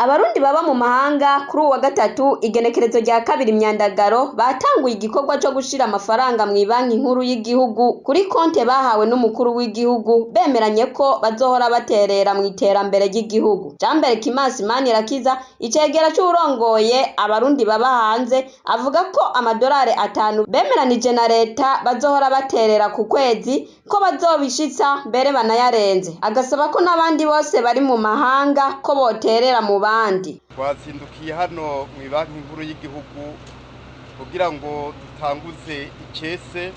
Abarundi baba mu mahanga, kuri uwa gatatu igenekerezo rya 2 Myandagaro, batanguye igikorwa co gushira amafaranga mw'ibanki nkuru y'igihugu kuri konte bahawe n'umukuru w'igihugu, bemeranye ko bazohora baterera mw'iterambere ry'igihugu. Jean Berkimansi Manirakiza, icegera c'uwurongoye abarundi baba hanze, avuga ko amadolari 5 bemeranije na leta bazohora baterera ku kwezi ko bazobishitsa, mbere banayarenze, agasaba ko n'abandi bose bari mu mahanga ko boterera mu bandi. Twazindukiye hano mu banki nkuru y'igihugu kugira ngo dutanguze icese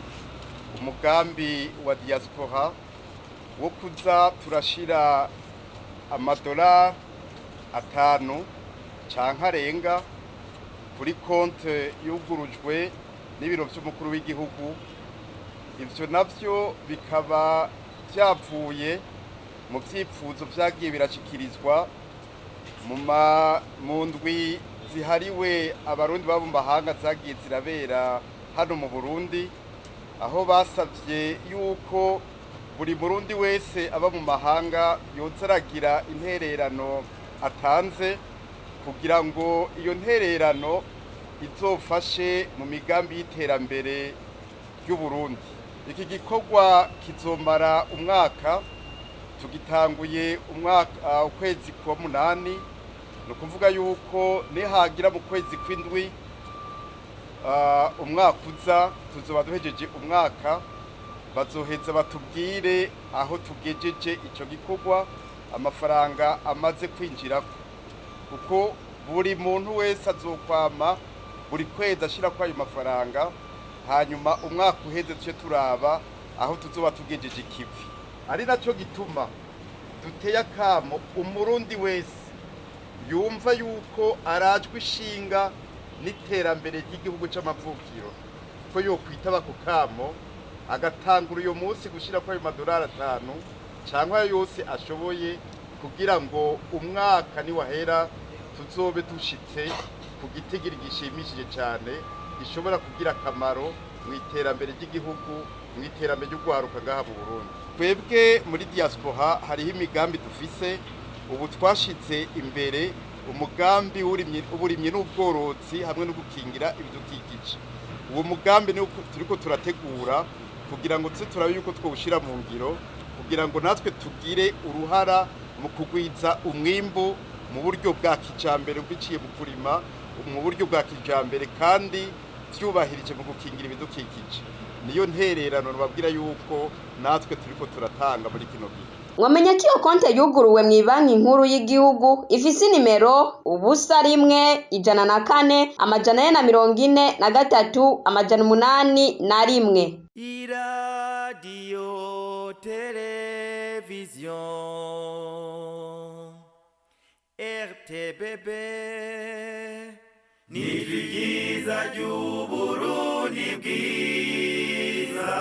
umugambi wa diaspora wo kuza turashira amadolari 5 canke arenga kuri konte yugurujwe n'ibiro vy'umukuru w'igihugu. Ivyo navyo bikaba vyavuye mu vyifuzo vyagiye birashikirizwa mu ndwi zihariwe abarundi baba mu mahanga zagiye zirabera hano mu Burundi, aho basavye yuko buri murundi wese aba mu mahanga yoza aragira intererano atanze kugira ngo iyo ntererano izofashe mu migambi y'iterambere ry'Uburundi. Iki gikorwa kizomara umwaka, tugitanguye umwaka ukwezi kwa 8, ni ukuvuga yuko nihagira mu kwezi kw'indwi umwaka uza tuzoba duhejeje umwaka, bazoheza batubwire aho tugejeje ico gikorwa, amafaranga amaze kwinjirako, kuko buri muntu wese azokwama buri kwezi ashirako ayo mafaranga, hanyuma umwaka uheze tuce turaba aho tuzoba tugejeje ikivi. Ari naco gituma duteye akamo umurundi wese yumva yuko arajwe ishinga n'iterambere ry'igihugu c'amavukiro ko yokwitaba ku kamo agatangura uyo munsi gushirako ayo madolari 5 canke ayo yose ashoboye, kugira ngo umwaka niwahera tuzobe dushitse ku gitigiri gishimishije cane gishobora kugira akamaro mu iterambere ry'igihugu, mu iterambere ry'urwaruka ngaha mu Burundi. Twebwe muri diaspora hariho imigambi dufise ubu, twashize imbere umugambi w'uburimyi n'ubworozi hamwe no gukingira ibidukikije. Uwo mugambi ni turiko turategura kugira ngo tuze turabe yuko twowushira mu ngiro, kugira ngo natwe tugire uruhara mu kugwiza umwimbu mu buryo bwa kijambere biciye mu kurima mu buryo bwa kijambere kandi vyubahirije mu gukingira ibidukikije. Niyo ntererano nababwira yuko natwe turiko turatanga muri kino gihe. Mwamenya ko iyo konte yuguruwe mw'ibanki nkuru y'igihugu ifise inimero 0 1 104 443 801. Iradiyo televiziyo RTBB ni ryiza ry'Uburundi bwiza.